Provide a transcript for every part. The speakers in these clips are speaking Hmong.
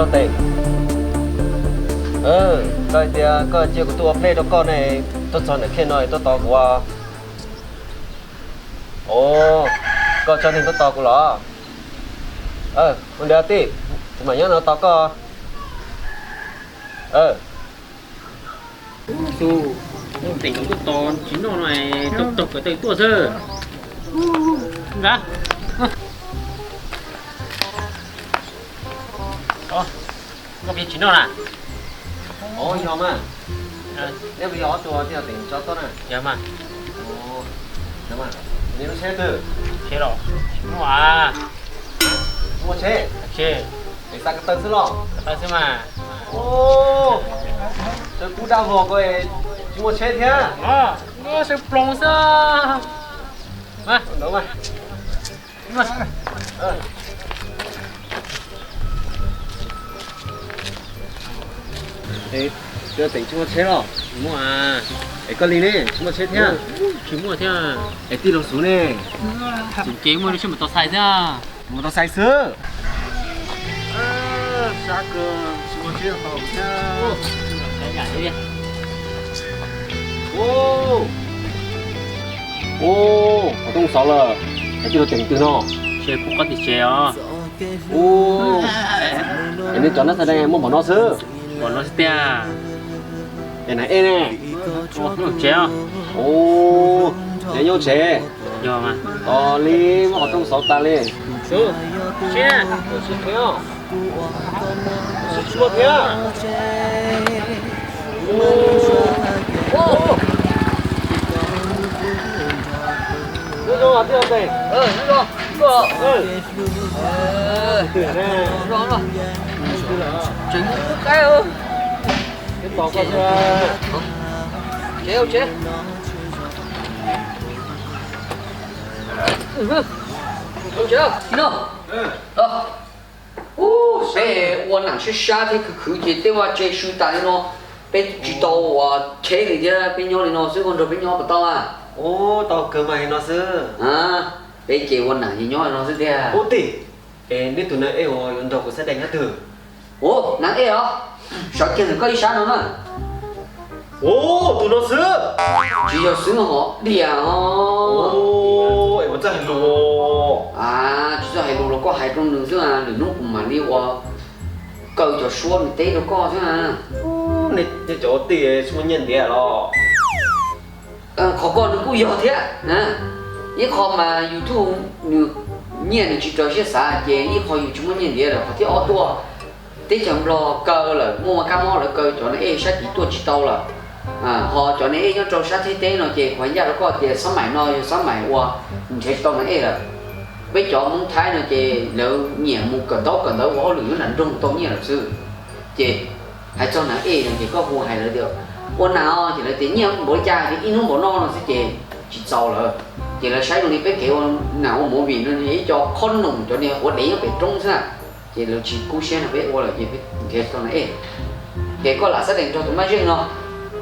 Tes, koj hais tias koj cia kuv tuaj ua plej rau koj ne, tuaj txog ntawm khej no tuaj tos kuv. Ov, koj tso neeg tuaj tos kuv los? Ua li tij, kuv mam nyob no tos koj. Tus, tus teem tuaj tos tsis noj no, taug kawm tes tuaj xwb. Nqa. Koj puas tsis noj na? Ov, yog mas. Neb puas yog ob tug tij laug teem tso tuaj na? Yog mas. Neb lub tsheb twg? Tsheb los tsis muaj. Tsis muaj tsheb? Es xa ko taw xwb los? Ko taw xwb mas. Ov, tawv kub daj vog ko, tsis muaj tsheb thiab. Sawv ploos xwb. Tij laug teem tsis muaj tsheb los? Tsis muaj. Es koj li ne, tsis muaj tsheb thiab? Tsis muaj thiab. Es tij laug Xuv ne? Tseem cev muaj lub tsheb mas tau xais thiab. Mus tau xais xwb. Sab kawg, tsis muaj tsheb tau thiab. Ub, qhov rooj xov lawm. Es tij laug teem twg no? Tsis pom qab tim tsev os. Ub, es neb cov nab xab dee muaj npaum no xwb? Npaum no xwb tiag. Es Nag Ej ne? Nyob tsev. Ub, nyob tsev. Yog mas. Tos li muab qhov rooj xov tas li. Tsis, tsis muaj thiab. Nyob zoo tij laug teem. Tseem mus qub qaib. Tsev, tsev. Ub, peb ua nam sab sab thiab khwv khwv ces tej vaj tse swb tas li no, peb tsis tau ua tsheb li thiab, peb nyob li no xwb, koj nrog peb nyob puas tau a? Ub, tau kawg mas li no xwb. Peb ces ua nam ces nyob li no xwb tiag. Ub tij, es neb tus Nag Ej uas yuav nrog kuv Xab Dees nyob twg? Ub, Nag Ej os, sawv kiag ntawm koj ib sab no na. Ub, tus no xwb. Tsis yog xwb hov diam os. Es puas txawj hais lus? Tsis txawj hais lus los koj hais rau nws xwb, lwm hnub kuv mam li ua kaw cov suab nws teb rau koj xwb. Nej cov ua tij tsis muaj nyiaj ntiav los? Qhov ko nws kuj yog thiab. Ib qho mas YouTube nws nyiaj nws tsis raws siab xav, ces ib qho yus tsis muaj nyiaj ntiav lawm. Qhov thib ob tuaj teb chaws Nplog kaw lawm, muaj kab mob lawv kaw cov Nag Ej sab tid tuaj tsis tau lawm. Ho cov Nag Ej nyob rau sab Thaib teb no ces kuv hais ncaj rau koj tias xab maim no yog xab maim uas nrhiav tsis tau Nag Ej lawm. Peb cov Hmoob Thaib no ces lawv nyiam mus kawm ntaub kawm ntawv ua hauj lwm nyob nram nroog tau nyiaj lawm xwb. Ces hais txog Nag Ej no ces koj hu hais lawv tias ua nas os, ces lawv tias nyiaj npaum li cas ces ib hnub npaum no no xwb ces tsis txaus lawm. Ces lawv saib zoo li peb kev ua nas ua movie no ib co khob noom cov niag quav dev nyob pem roob xwb na. Ces lawv tsis kub siab nrog peb ua lawm ces peb nrhiav tsis tau Nag Ej. Ces koj lam Xab Dees nrog tus Mab Zeej no,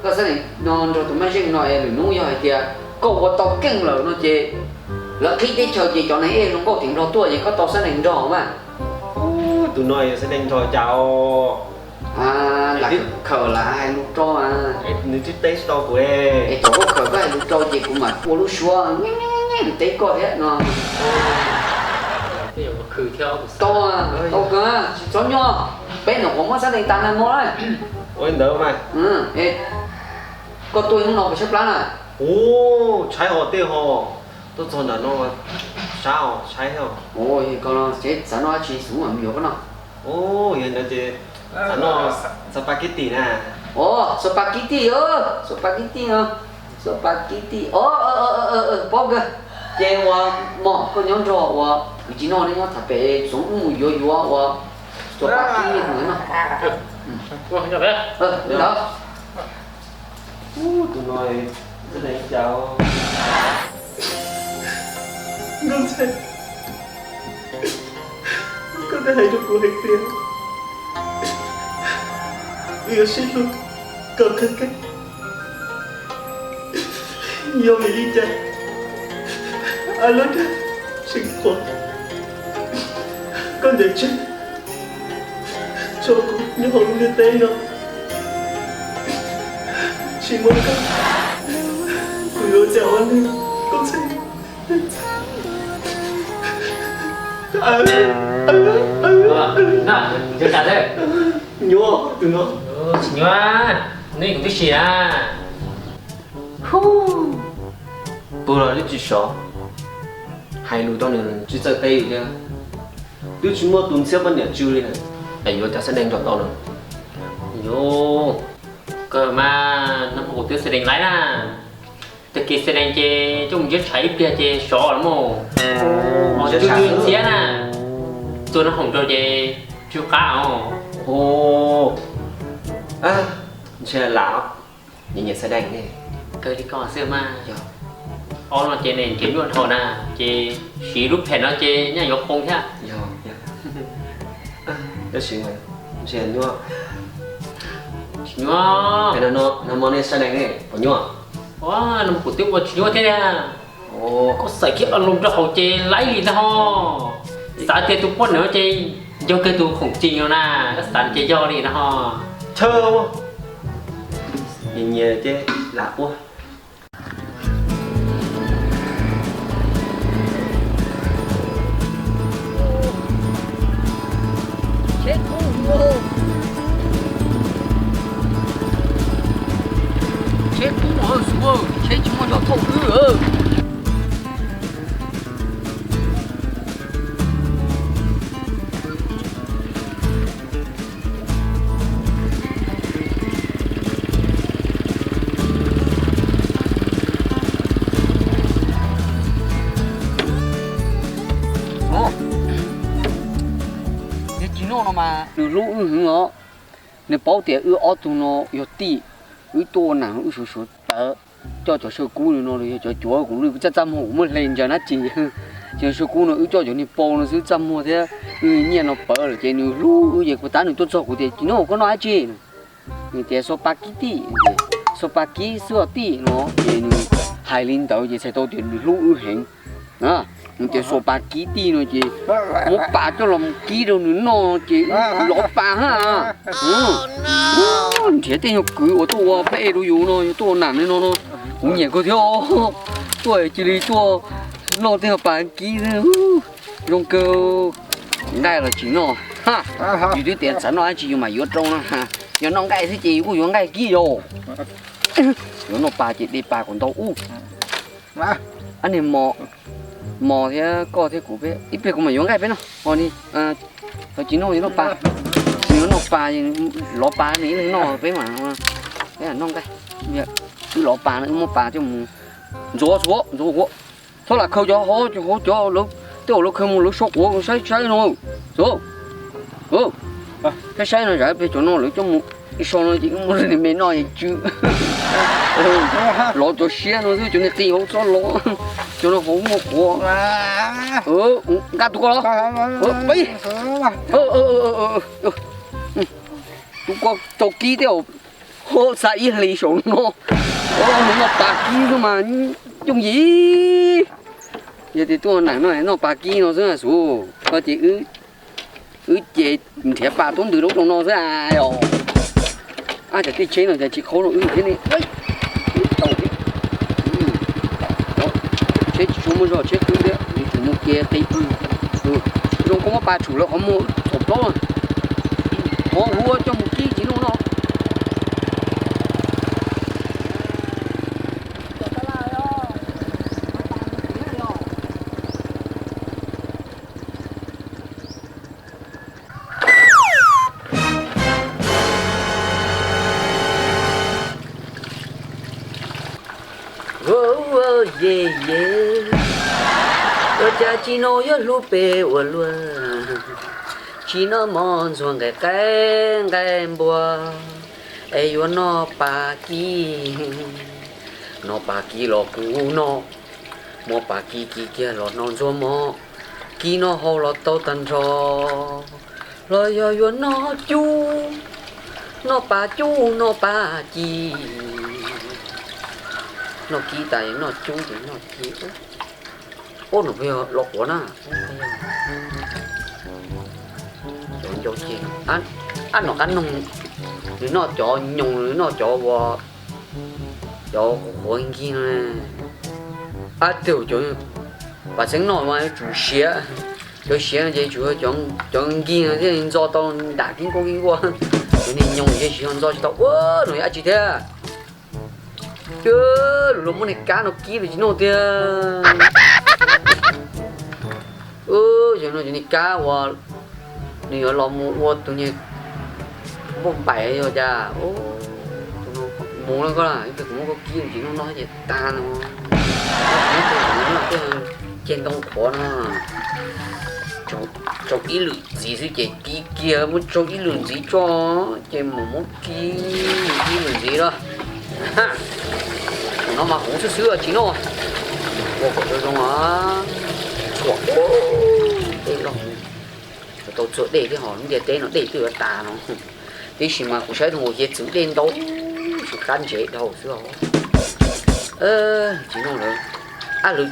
koj Xab Dees no nrog tus Mab Zeej no es lwm hnub yog hais tias koj ua tau keej lawm no ces lawv qhib teb chaws ces cov Nag Ej zoo nkauj tim Nplog tuaj ces koj tau Xab Dees nrog mas. Tus no yog Xab Dees nrog cas os? Lam khawm lam hais lus rau. Nws twb teb tsis tau kuv. Es thaum koj khawm koj hais lus rau ces kuv mam ua lub suab nws teb koj thiab no. Tau, tau kawg, tsis txhob nyuaj. Peb nyuam qhuav muab Xab Dees tas nag hmo lawm. Ua li ntawd mas. Koj tuaj hnub no puas tshaib plab na? Ub, tshaib hos tej hos, tuaj txog ntawm no sab os, tshaib thiab os. Ub, yog koj no ces xav noj dab tsi xwb mam mus yuav koj noj. Ub, yog ntawd ces xav noj spaghetti na. Ub, spaghetti, spaghetti no, spaghetti, o, pob kawg. Ces ua mog, koj nyob nrog ua kwv tij noj, neb nyob tham pem, txhob mus yuav yuav ua spaghetti no. Tus no, Nkauj Ntxawg, koj twb hais rau kuv hais tias wb yuav sib hlub kom kawg kiag, yog vim li cas a lub dag tseem qhuav koj ntawm tseg, Nyob hauv lub ntiaj teb no tsis muaj koj, kuv yuav ua cas ua neeg, koj txhob. Nyuaj tus no. Tsis nyuaj, nej kuv twb sim na. Pw los twb tsis sov, hais lus rau nws tsis txawj teb li thiab. Twb tsis muaj tus ntxhiab poj niam tsw li na, es yuav cov xab dees nrog tau no. Yus, kawg mas, nag hmo kuv twb xab dees laib na. Tag kis xab dees ces coj mus ntsiab tshav ib pliag ces sov lawm mog. Tsw tsw ntxhiab na, txua noj hoom rau ces tsw qab os. Ntshe lam nyiam nyiam xab dees ne. Kawg li koj xwb mas. Ob no ces nws nrhiav nyuaj dhau na, ces siv lub phem no ces nyaj yuav qoo thiab. Tab sis ntshe nyuaj. Tsis nyuaj. Nag hmo nej xab dees ne puas nyuaj? Nag hmo kuv twb ua tsis nyuaj thiab. Koj xaiv kiag lus rau hauv ces laib li ntag ho. Xav tias tus poj niam ces yog kawg tus khoom cim no na, koj xav ces yog li no ho. Thawj, nyias nyias ces lam ua. Tsheb kub mus, tsheb tsis muaj zog thauj wb. Niag Tsis Noj no mas nws hlub wb heev os. Nws paub tias wb ob tug no yog tij, wb tuaj ua nam no wb suav suav tawv, coj cov saw kub li no los yog cov cuav kuv lwj txaj txaj muag kuv muab hle ntsaws dab tsi. Cov saw kub no wb coj cov niag pau no xwb txaj muag thiab wb nyiaj no pawv lawm ces nws hlub wb ces kuv tab nws tuaj txog kuv tias Tsis Noj koj noj dab tsi? Nws tias xua pa kib tij, xua pa kib xwb os tij no ces nws hais li ntawd ces txhais tau tias nws hlub wb heev. Nws tias xua pa kib tij no ces muab pas coj los kib rau nws noj ces lov pas ha. Nrhiav tej nyuag kwv uas tuaj ua pab ej rau yus no, yus tuaj ua nam li no no, kuv nyiam kawg thiab. Tuaj cia li tuaj noj tej pas kib zoo kawg. Nqaij los tsis noj, yus twb tias txawm noj dab tsi yus mam yuav rau no. Yog noj nqaij xwb ces yus kuj yuav nqaij kib yos. Yuav noj pas ces de pas kom ntau ub. Ab niag mos, mos thiab koj thiab kuv peb ib pliag kuv mam yuav nqaij peb noj. Ho ni, ho Tsis Noj yuav noj pas, nws yuav noj pas, lov pas nws ib leeg noj peb mam, peb mam noj nqaij. Wb lov pas no wb muab pas coj mus ntxuav xuav ntxuav huav. Txhob lam khaws cov hauv, cov hauv cov lawv, tej uas lawv khaws mus lawv so quav saib saib no. Saib saib no, zam peg cov no lawv coj mus so no ces wb muab me noj es tsw. Lov cov siab no xwb, cov niag qis hauv txhob lov, cov no hauv muaj quav. Nqa tus ko los. Tus ko tau kib tej, ho xa ib hlis saum no, noj pas kib xwb mas yooj yim. Yog tias tuaj nam no noj pas kib no xwb xus, koj ces wb ces nrhiav pas tuab ntws rau no xwb os. Ab, cov tej tsheb no cas tsis qhaub rau wb thiab ne. Tau thiab. Tsheb tsis tshua muaj zog, tsheb kub thiab, yuav tsum mus kiag qis. Zoo koj muab pas tshum lawv qhov muag thaum plaub. Hov hu coj mus kib Tsis Noj no. Ua ye ye, ua cas Tsis Noj yuav hlub peb ua luaj. Tsis Noj mos ntxuag nqaij qaib nqaij npua, es yuav noj pas kib. Noj pas kib los kuv noj, muab pas kib kib kiag los no ntxuag mos, kib noj hau los tau tag nrho. Los yog yuav noj cub, noj pas cub noj pas ci. Noj kib tas noj cub ces noj ci. Ub, no peb yog los quav na. Cov ncau ces, ab, Ab, nom qab noog, nws noj cov nyoos, nws noj cov ua, cov qhuav nkig no. Ab, tej zaum cov paj xeeb noj mas yuav tsum siav, cov siav no ces tsum yog cov nkig no thiaj ntxo tau nram kib nkuaj kib nkuaj. Cov niag nyoos ces tsis yog, ntxo tsis tau ua no yog dab tsi thiab. Lus luag muab niag kab no kib los tsis noj tiag. Yog no cov niag kab uas nws yuav los mus ua tus niag npauj npaim yog cas. Mus no koj, ib pliag kuv muab koj kib los tsis noj, noj ces tag no. Noj ces cia ntoo qhuav no. Tsau ib lwm ntxiv xwb ces kib kiag, muab tsau ib lwm ntxiv tso ces mus muab kib ib lwm ntxiv los. Thaum no mas kuv xwb xwb tsis noj. Ua kom zoo zoo os. Tshuam tej loj, tau txhua dej thiab, ho lub ntiaj teb no dej twb yuav tas no. Tiam sis mas kuv saib tus nkaus hiav txwv dej ntau, tsis qab ntsev dhau xwb os. Tsis noj lawm. Ab, lawv,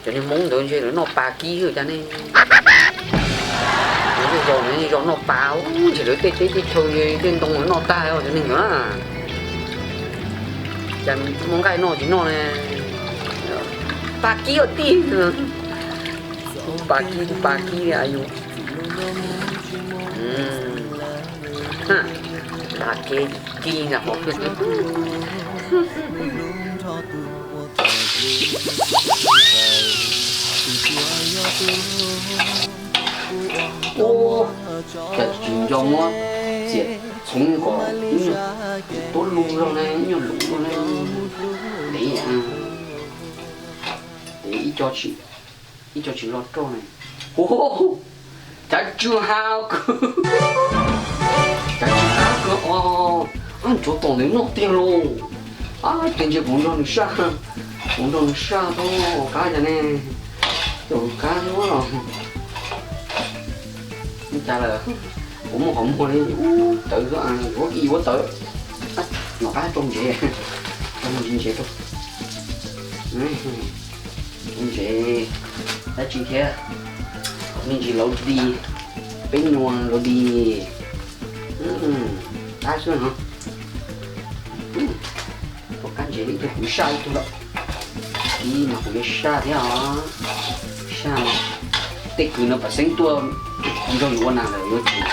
cov niag Hmoob ntawd ntshe lawv noj pas kib xwb cas ne. Lawv tej zos, lawv tej zos noj pas, ntshe lawv tej teb tej chaw tej ntoo lawv noj tag cov neeg ntawd na. Cas muaj nqaij noj tsis noj ne. Pas kib ua tij. Pas kib, pas kib a yus. Pas kib, kib ntag. Ua cas tsis nco muab txiav txhoov kom ib nyuag tuab lug zog ne, ib nyuag luv zog ne. Dev, dev ib co tsis loj roj ne. Ua, cav tsw ha kawg, cav tsw qab kawg os. Ab, ntsuav tom ntawd noj tiag lauj. Ab, ces ntshe kuv nrog nws saj, kuv nrog nws saj tau qab cas ne. Caum qab xwb los. Cas lawm, kuv muaj qhov muag li ub tawv xwb, yuav ib yuav tawv. Nom qab rau ntsev, rau ntsev, ntsev rau. Ntsev dab tsi thiab? Me ntsis lauv di, peb nyuag lauv di. Qab xwb no. Ua qab ntsev ib tug, kuv saj ib tug lawm. Ib mas kuv yuav saj thiab os. Saj no, tej kws no pam xeeb tuaj nrog yus ua nas lawm yuav tsum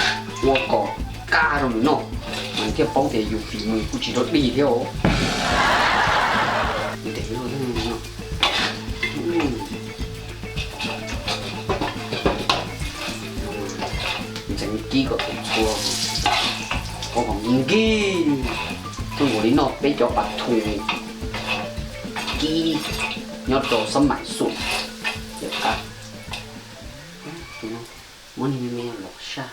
ua kom qab rau nws noj, mas nws thiaj paub tias yus fim nws kuj tsis rau dig thiab os. Ntxeev kib kom txhua, kom nkig, zoo nkaus li noj peb cov pas thu kib nyob rau xab maim xum. Yog qab, muab niag me me los saj,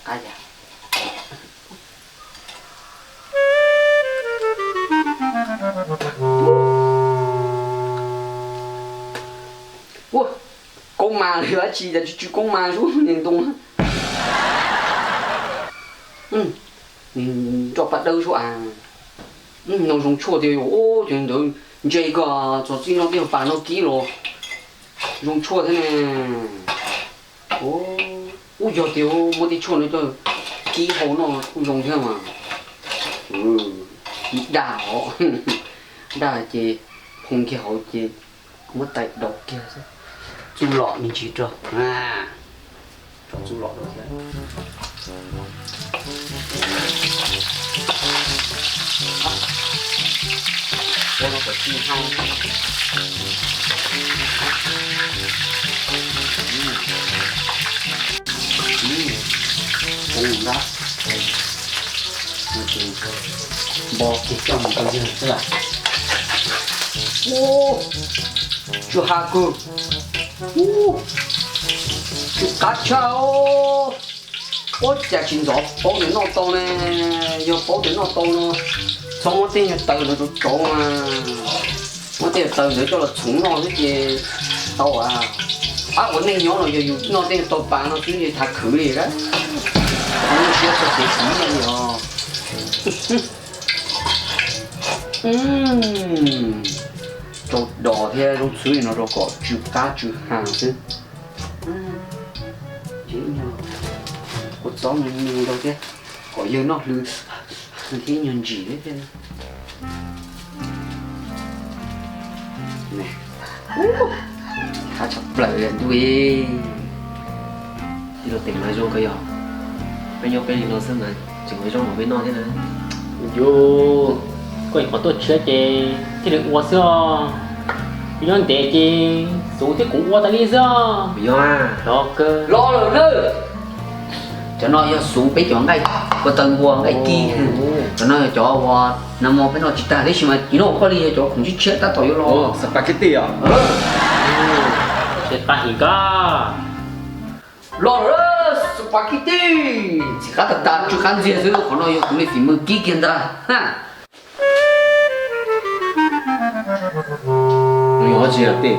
qab yam. Ua, koob mas li dab tsi cas tsw tsw koob mas sub niag ntoo. Nroj paj dawb sub as. No zoo tshuaj tiag, ua cov ntawd ntse kawg, txog txij no tib pas no kib los zoo tshuaj thiab ne. Ub, yog tias muab tej tshuaj no coj kib hau noj kuj zoo thiab mas. Kib daj os, daj ces phoo kiag hauv ces muab tais daus kiag xwb. Txuj lom me ntsis rau, tso txuj lom rau thiab. Ua no kom tsis hau. Ua nrab, npo kiag coj mus rau yawg xwb las. Ua, tsw ha kawg. Ua, tsw qab tshaj os. Ua cas tsis ntxov paub tias noj tau ne? Yog paub tias noj tau no, txhob muab tej nyuag taws ntawd rau tsov mas, muab tej taws ntawd coj los txhoov noj xwb ces tau as. Ab, ua neej nyob no yog yus noj tej nyuag tau pas no xwb ces thav khwv li a. Muaj siab txog kev khwv nyiaj li os. Rau dos thiab zaub txhwb li no rau kom tsw qab tsw ha xwb. Ua Txob me me ntau thiab, kom yawg noj hlws thiab nyuag ntsim thiab. Qab tshaj plaws ntuj, tij laug Teem mas zoo kawg yog, peb nyob peb li no xwb mas tseem ua zoo ua peb noj thiab na. Yus, koj nyuam qhuav tuaj tshiab ces thiaj li ua xwb os. Kuv nyob ntev ces Xuv thiab kuv ua tas li xwb os. Yog, los kawg los lawm na. Cov no yog Xuv peb cov nqaij, kua taw npua nqaij kib. Cov no yog cov uas nag hmo peb noj tsis tag tab sis mas ib hnub koj li yog cov khoom tshiab tshiab tab tom yuav los. Spaghetti os. Tsis tag him kab. Los lawm, spaghetti. Ntxim qab tas tas tsw qab ntxiag xwb, qhov no yog kuv li fim mw kib kiag ntag. Nws yog dab tsi os tij?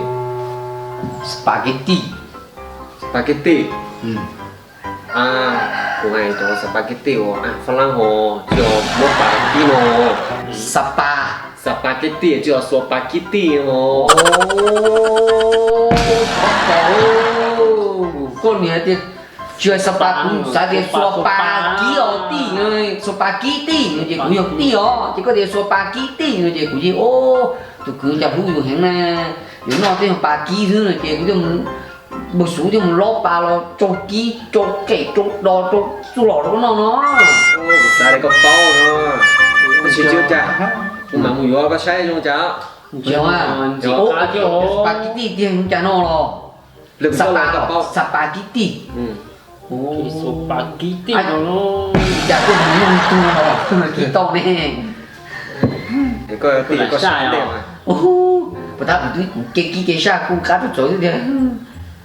Spaghetti. Spaghetti. Kuv hais cov spaghetti uas Fab Lab ho tsis yog muab pas kib no. Sapa. Spaghetti tsis yog xuas pas kib tij ho. Koj niam tias tsis yog sapa, kuv xav tias xuas pas kib os tij, xuas pas kib tij no ces kuv yog tij os, ces koj tias xuas pas kib tij no ces kuv yeej, o, tus kwv cas hlub yus heev na, yuav noj tej yog pas kib xwb no ces kuv thiaj mus, npawg Xuv thiaj mus lob pas los tsau kib tsau qem tsau do tsau txuj lom rau koj noj no. Kuv xav tias koj paub no, tab sis tsis ua cas, kuv mam mus yuav koj saib zoo cas. Pas kib tij tiag zoo cas no los? Sapa los, sapa kib tij. Pas kib tij no, cas koj mus noj tus no los kib tau ne? Puas tab kuv twb kuv kev kib kev saj kuj qab txawv xwb tiag.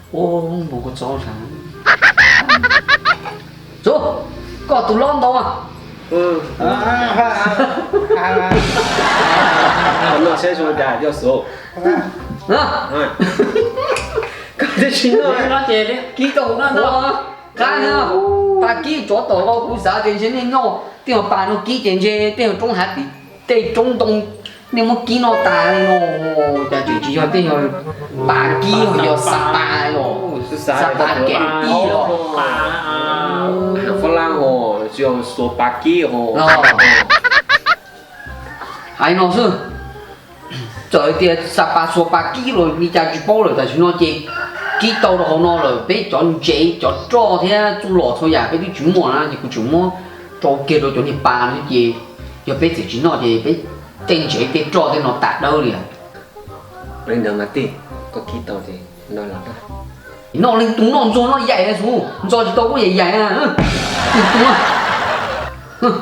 Ua npau koj txob sav. Xuv, koj tus lob ntau. Noj saib zoo cas yog Xuv. Koj twb tsis noj, kib tau ntau ntau. Qab, pas kib tsov tom ko kuv xav tias ntshe nej noj tej pas no kib ces ntshe tej roob hav tim tej roob ntoo nej muab kib noj tas li no, cas tseem tsis yog tej yog pas kib, yog sapa los, sapa kev tij los. Fab Lab ho tsis yog xuas pas kib ho. Hais no xwb. Txawm tias sapa xuas pas kib los li cas tsis paub lawm, tam sim no ces kib tau rau hauv no lawm, peb cov ntsev cov roj thiab txuj lom txhua yam peb twb tsis muaj na, ces kuv tseem muab rau kiag rau cov niag pas no ces yog peb txawm tsis noj ces peb tej ntsev tej roj tej no tas dawb li. Li ntawd mas tij, koj kib tau ces noj los noj. Noj leej twg noj ntxuag noj yaim na Xuv, ntxo tsis tau kuj yaim yaim na. Leej twg,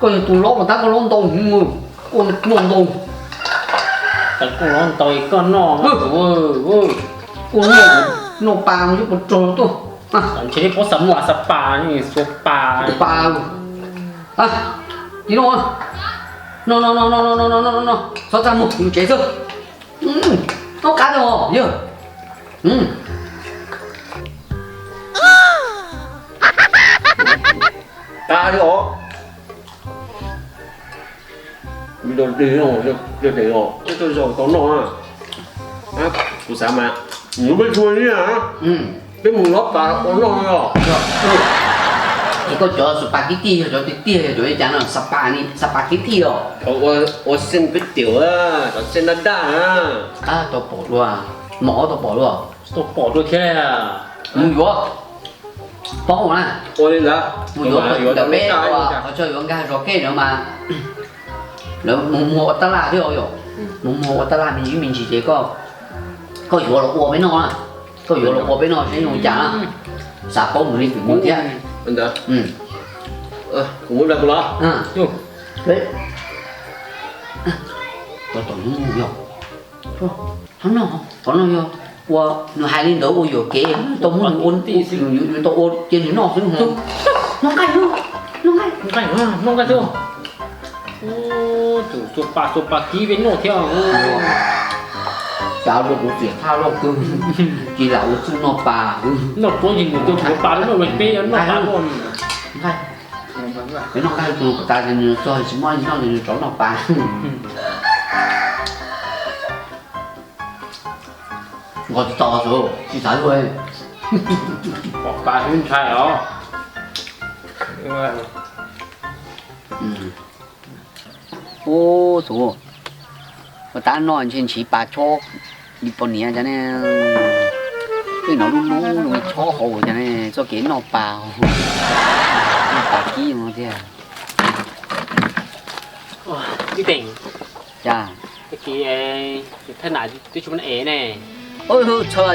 koj yog tus lob mas tab koj lob ntau heev, koj noj ntau. Koj lob ntau koj noj, koj noj, noj pas mus yuav puas rog tuaj. Ntshe pob xa muaj xa pas, xuas pas. Pas, ib no, no no no no no no no, txhob txaj muag, mus tsev xwb. Noj qab tau yog. Qab li os. Tau zaum tau noj. Kuv xav mas nws peb tshua li na, peb mus lob pas ua noj os. Es koj cov spaghetti yog cov tiag tiag yog cov li cas no? Sapa ni, spaghetti os. Ua xeej peb tiam, cov xeej daj daj na. Tau pom dua, mov tau pom dua. Tau pom dua thiab. Mus yuav. Paub na. Ua li ntawd. Mus yuav ntawm peb qhov chaw yuav nkag zos kej ntawd mas lawv mus muag ua tab laj thiab os yom. Mus muag ua tab laj me ntsis me ntsis ces koj yuav los ua peb noj na. Koj yuav los ua peb noj saib zoo cas na. Xav paub mus li mus thiab. Kuv muab nplawg kuv los. Tom hnub yog, qhov no yog ua, nws hais li ntawd ua yuam kev, tau muab nws ua, nws tau ua cia nws noj xwb. Noj nqaij, noj nqaij, noj nqaij xwb. Tus xuas pas xuas pas kib peb noj thiab. Cav rau kuv txiam thaj loj kawg, tsis lam ua txuj noj pas. Noj poob tsis mus tua xuas pas noj peb noj pas noj. Peb noj nqaij tus tas nws txog tsis muaj noj nws rov noj pas. Nqos tsis tau xwb, tsis xav luaj. Pom pas xwb ntshai os. Ub, tus tab no ntshe ntshiv pas chob li pos niam cov ne, tej no lub lub li chob hauv cov ne, txoj kev noj pas, noj pas kib no tiag. Cas? Txhob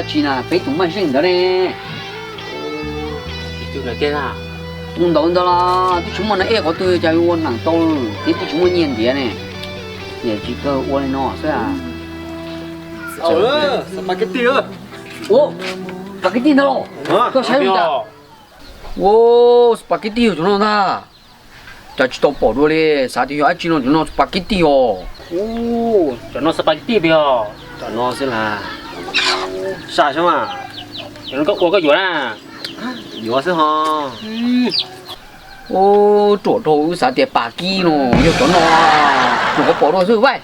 tsis na, peb tus maj zeej ntawd ne. Tus ntawd ntawd los twb tsis muaj na ej qhov twg cas yuav ua neem tau, twb tsis muaj nyiaj ntiav ne. Niam tsis kawg ua li no xwb. Ua, spaghetti ntag los, koj saib zoo cas. Ua, spaghetti yog cov no ntag. Cas tsis tau pom dua li, xav tias yog dab tsi no, cov no spaghetti os. Cov no spaghetti pes os. Cov no xwb las. Sam xwb mas. Cov no koj ua koj yuav na. Yuav xwb ho. Ub, ruam dhau, wb xav tias pas kib no, yog cov no. Nyuam qhuav pom dua xwb, vaij.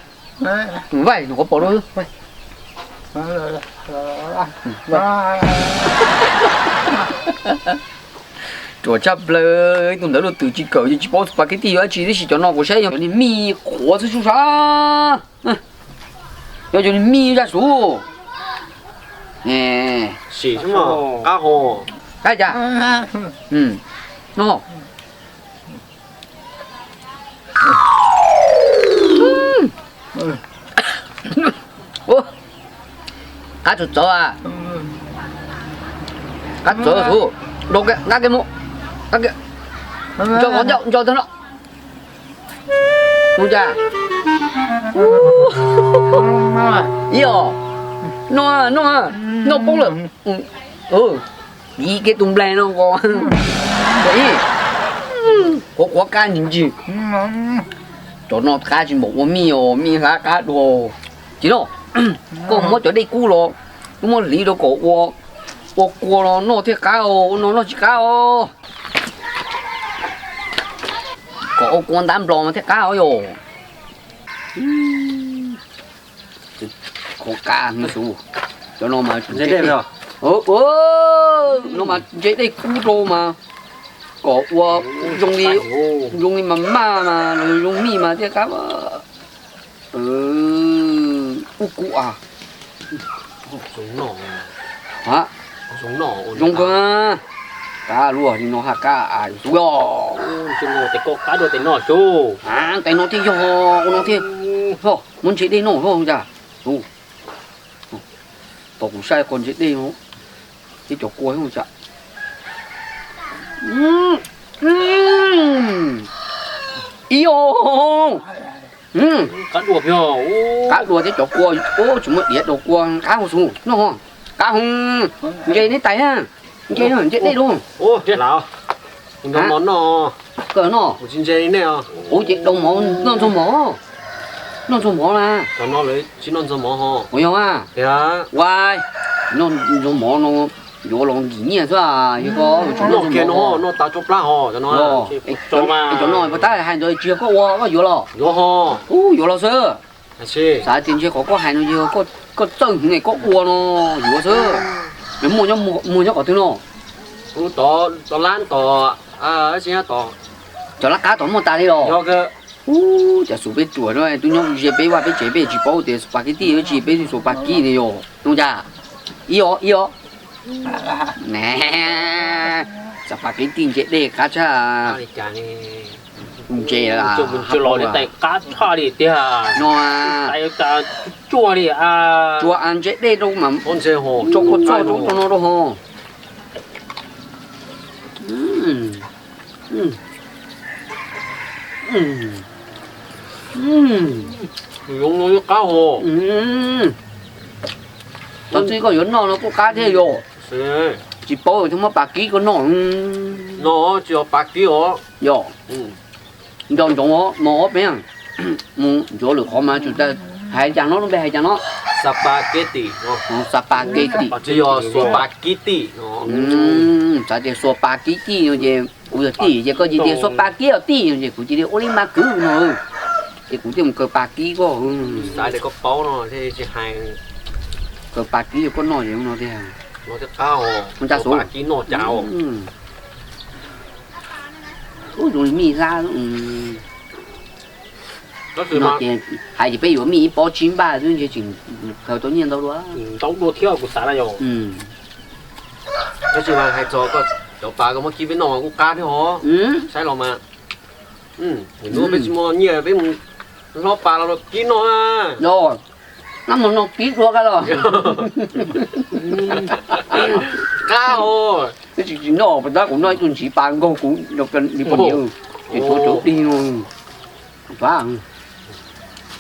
Vaij, nyuam qhuav pom dua xwb, vaij. Ruam tshaj plaws, ib tug ntawd luaj twm tsis kawm, tsis paub spaghetti yog dab tsi, tab sis cov no kuv saib yog cov niag mij qhuav xwb sub sab. Yog cov niag mij zaj suv. Sim, qab hos. Qab cas? No. Qab txawv txawv, qab txawv xwb. Nqa kiag mus, nqa kiag, nco qhov ncauj, nco tag no. Ua cas? Ib os, noj, noj, noj poob lawm. Ib, kiag tus nplaig no ko. Qhuav qhuav kab ntsis ntsis. Cov no qab tsis npaum ua mij os, mij hlab qab dua. Tsis no, koj muab cov dej kub los, koj muab hliv rau kom ua, ua kua los noj thiaj qab os, ua no noj tsis qab os. Kom ua kua ntab nplos mas thiaj qab os yom. Qhuav kab, cov no mas, no mas ntse dej kub rau mas kom ua zoo li, zoo li mas maj mas los zoo mij mas thiaj qab. Ub kub a. Zoo kawg. Qab luaj li no haj qab a, yus xub os. Tes no thiaj yog, ua no thiaj, muab ntse dej noj os cas. Tos kuv saib qhov ntse dej no thiab cov kua thiab cas. Ib os, qab dua thiab cov kua, tsis muaj diav daus kua, qab hos xus noj, qab hos. Ntse neb tais, ntse, ntse dej lauj. Kawg no, kuv ces daus mov noj ntxuag mov, noj ntxuag mov na. Ua yog a, noj ntxuag mov no yuav los nkim nyiaj xwb, yog koj tsis noj ntxuag mov, cov no puas tab hais ntawd tsis yog koj ua koj yuav los? Ub, yuav los xwb. Xav tias ntshe qhov koj hais no yog koj txawj hwv es koj ua no yuav xwb. Muaj nyob qhov twg no? Cov lab qab tom muaj tas li los? Ub, cas xus peb ruam no, twb nyob ze peb vaj peb tsev peb tsis paub tias spaghetti dab tsi, peb xus pas kib ne yog no cas. Ib os, ib os. Spaghetti ntse dej qab tshaj. Ntse, tais qab tshaj li tiag no. Tsuag li, tsuag ntse dej rau mas tso kua txoj rau no rau ho. Qab hos. Tov txij koj yuav noj no kuj qab thiab yog. Tsis paub thiaj muab pas kib koj noj. No tsis yog pas kib os. Yog. Nco ntsoov os, mos ob peb, mus ntxuav lwm qhov mas tsum tas hais cas no, lub npe hais cas no? Spaghetti. Spaghetti. Tsis yog xuas pas kib tij. Xav tias xuas pas kib tij no ces kuv yog tij ces koj cia tias xuas pas kib os tij no ces kuv cia li ua li mas kwv no. Ces kuv thiaj mus kaw pas kib koj. Xav tias koj paub no thiaj tsis hais. Kaw pas kib koj noj ces no tiag. Ua cas xus. Pas kib noj cas. Ub, zoo li mij hlab. No ces hais tias peb yuav mij ib pob tsib npaj xwb ntshe tseem khaws tau nyiaj ntau dua. Ntau dua thiab kuv xav na yog. Tab sis mas hais txog koj cov pas koj muab kib peb noj mas kuj qab thiab hov. Saib los mas, nws peb tsis muaj nyiaj peb mus hlob pas los kib noj na. Noj mus noj kib dua qab los. Qab os. Peb tsis tsis noj pas tab kuv noj ib tug ntsiv pas nkaug kuv li poj niam ces tuav cov plig no.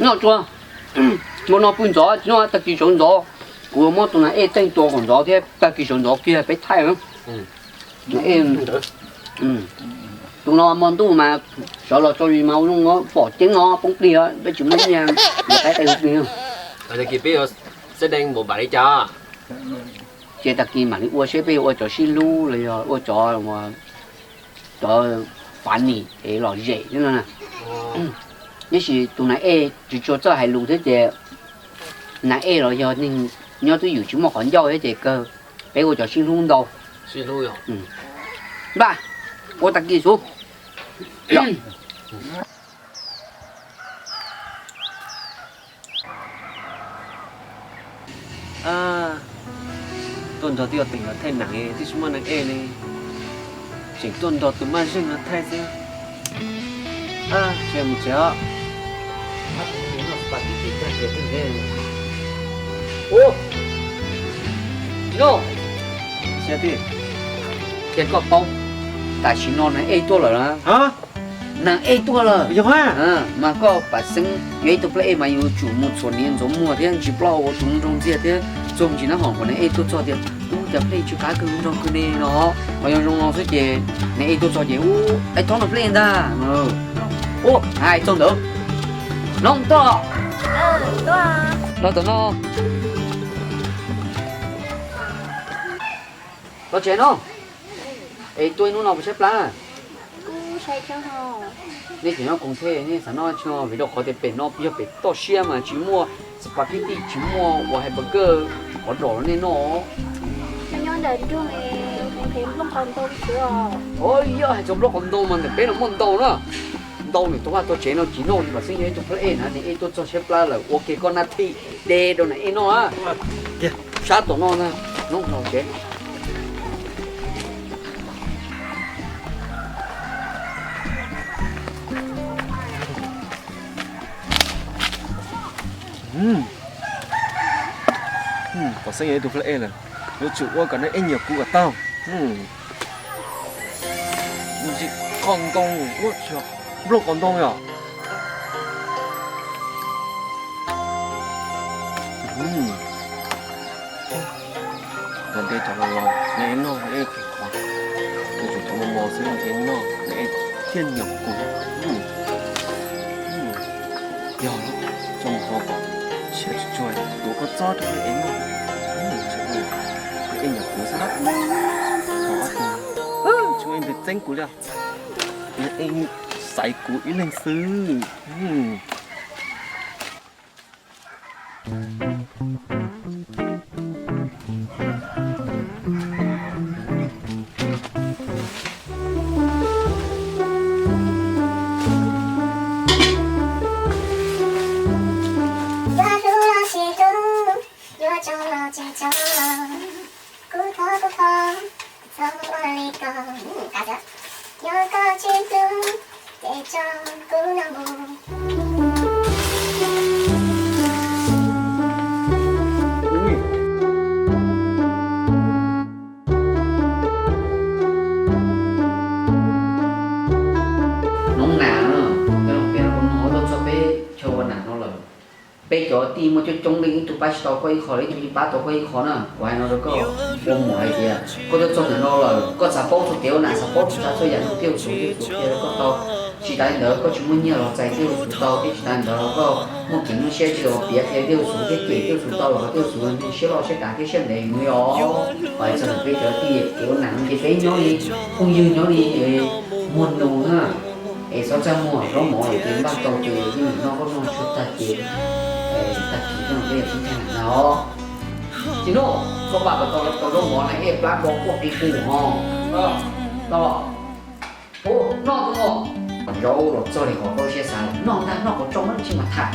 Noj tsuag, mus no pw ntxov tsis noj tag kis sawv ntxov. Kuv muab tus nas ej teej tua kom ntxov thiab tag kis sawv ntxov kiag peb thaij. Tus no hmo ntuj mas sawv los tso zis mas ua zoo pom ceeb no poob plig peb tsis muaj nyiaj yuav qaib qe hu plig. Tag kis peb yuav xeb dees npaum npaum li cas? Ces tag kis mam li ua seb peb yuav ua cov sib hlub los yog ua cov, cov fav nim es lom zem xwb no. Tiam sis tus nas ej tsis tshua txawj hais lus thiab ces nas ej los yog neeg nyob twj ywm tsis muaj qhov ncauj thiab ces kawg peb ua cov sib hlub ntau. Npaj, ua tag kis xwb. Tuaj nrog twb yog teem los thaij nees twb tsis muaj nees ej li, tseem tuaj nrog tus maj zeej no thaij xwb. Tsis mus tsev os. Cia koj paub, tam sim no nees ej tuaj lawm na. Nees ej tuaj lawm. Mas koj pam xeeb yuav ib tug plab ej mas yuav tsum mus txhuam hniav ntxuav muag thiab ntsis plaub hau ua tus nroo ntxiag thiab txuag ntsis nab hom kom nees ej tuaj txog tias ub cas plab ej tsw qab kawg nrog kawg ne no. Ho yog zoo no xwb ces nees ej tuaj txog ces ub ej thaub no plab ej ntag. Ub hais txog ntawd, no tuaj los tom no. Los tsev no, es tuaj ib hnub no puas tshaib plab? Nej cov nyob koom thiab nej xav noj tsis noj vim rau qhov tias pem no yog pem toj siab mas tsis muaj spaghetti tsis muaj uas hais burger qhov dos los nej noj. Yog hais txog nplooj qos ntoo mas ntawm peb no muaj ntau na. Ntau nws tuaj vaj tuaj tsev no tsis noj li pam xeeb yog ib tug plab ej na, nees ej tuaj txog tshaib plab lawm ua kiag koj nab thij de rau nees ej noj na. Sab tom no na, noj los tsev. Pam xeeb yog ib tug plab ej lawm, yuav tsum ua kom nees ej nyiam kuv kom tau. Ntsis qos ntoo, nplooj qos ntoo yom. Tag nrho cov los los nees ej noj nees ej qhov, yuav tsum cov mos mos xwb nees ej noj nees ej thiaj nyiam kuv. Yog tso mus hauv kom siav tsuag tsuag, kuv koj txob rau nees ej noj, nees ej nyiam kuv xwb na. Tsis muaj leej twg txeeb kuv li, nees ej xaiv kuv ib leeg xwb. Yuav hlub los tsis hlub, yuav tso los tsis tso, kuv thov kuv thov, txhob ua li ko. Yog koj tsis hlub, ces tso kuv noj mus. Noob nas, cov no peb no kuv nug tuaj txog peb chaw ua nas no lawm. Peb cov tij muaj coob coob leej, ib tug pab tsis tau koj ib qho, ib tug yeej pab tau koj ib qho na. Kuv hais no rau koj, ua muam hais tias koj tuaj txog ntawm no lawm, koj xav paub txhua tiav ua nas, xav paub txhua tsav txhua yam no, thiaj ua txhuv thiaj txhuv qhia rau koj tau. Tsis tas li ntawd koj tsis muaj nyiaj los txais thiaj ua txhuv tau, thiab tsis tas li ntawd los koj muaj kev nyuaj siab tsis los piav qhia thiaj ua txhuv, thiab cem thiaj ua txhuv tau los koj thiaj ua txhuv siab loj siab dav thiab siab ntev mus li os. Hais txog ntawm peb cov tij kev ua nas no ces peb nyob li phooj ywg, nyob li muag nus na. Es txhob txaj muag, zaub mov es ces npaj tau ces yeej noj koj noj tshuav tag ces tag kis no peb yuav sib cag na os. Tsis noj, koj npaj kom tau zaub mov na, ej plab npo quaj qi qus ho. Tau los? Ua, noj tus mos. Zaub los txog li qhov koj siab xav, noj ntag, noj kom tsau muab tsis mas tham.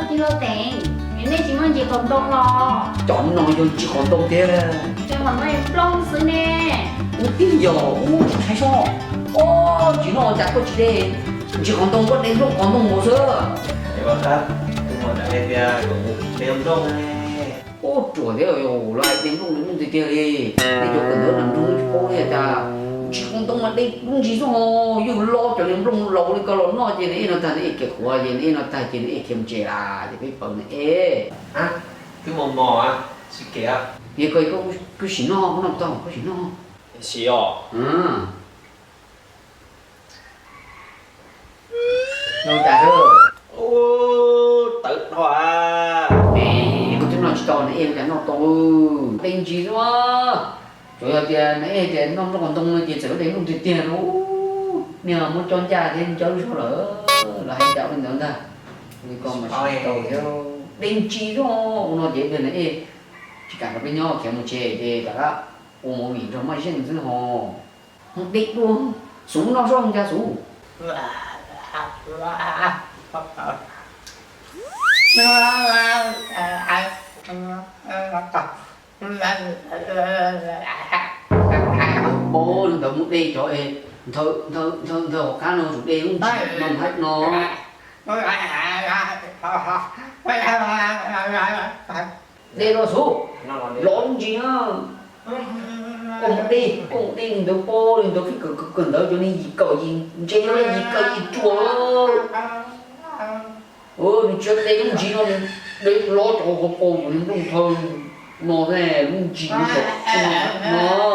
Tij laug Teev, nej tsis muaj ntsis qos ntoo los? Cov no yog ntsis qos ntoo tiag. Ces qhov no yog nplooj xwb ne. Ua tij yog ua tsis tshai soj. Ua tsis noj cas koj tsis de ntsis qos ntoo, koj de nplooj qos ntoo mus xwb. Ua ruam thiab, los hais de nplooj de nplooj tiag tiag li. Nej cov kawm ntawv nram nroog tsis paub li cas. Ntsis qos ntoo mas de lub ntsis xwb ho, yus lo cov niag nplooj laus li ko los noj ces nws ej no tag nws ej khiav qhuav ces nws ej no tag ces nws ej khiav mus tsev lawm ces peb paub nws ej. Twb mos mos, tsis kev. Yog koj, koj sim noj, koj noj tau koj sim noj. Sim os. Noj cas xwb? Tawv dhau. Koj twb noj tsis tau, nws ej cas noj tau. De ntsis xwb. Tsuas yog tias nws ej tias noj nplooj qos ntoo no ces txawm de nplooj tiag tiag lauj. Niag muab coj ncaj thiab ncaj lub zog lawm, los hais cas ua li ntawd ntag. Li ko mas tsis tau thiab. De ntsis xwb, ua no ces nws ej tsis kam nrog peb nyob, khiav mus tsev ces rov qab ua movie nrog Maj Zeej xwb ho. Mus de dua, Xuv noj zoj ncaj Xuv. Paub li ntawd mus de cov es nthawv nthawv nthawv hauv qab no, tsum de lub ntsis no hais no. De los Xuv, lov lub ntsis na. Koj mus de, koj mus de li ntawd, paub li ntawd, kawm kawm ntawv cov niag yim kaum yim ntse, yim kaum yim ruam. Nws tsis de lub ntsis no, de lov cov qhov paus cov niag nplooj nthawv no, lub ntsis no, no.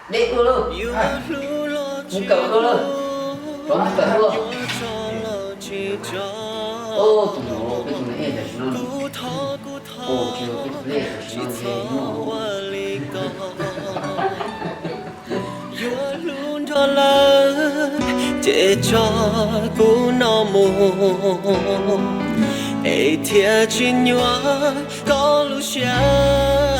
De dua lawm, mus kawm dua lawm, rov mus kawm dua. Tus no peb tus niam ej tam sim no, tsis yog peb tus lej tam sim no ntshe nyuaj. Yuav hlub nrog lawv ces tso kuv no mus, es thiaj tsis nyuaj koj lub siab.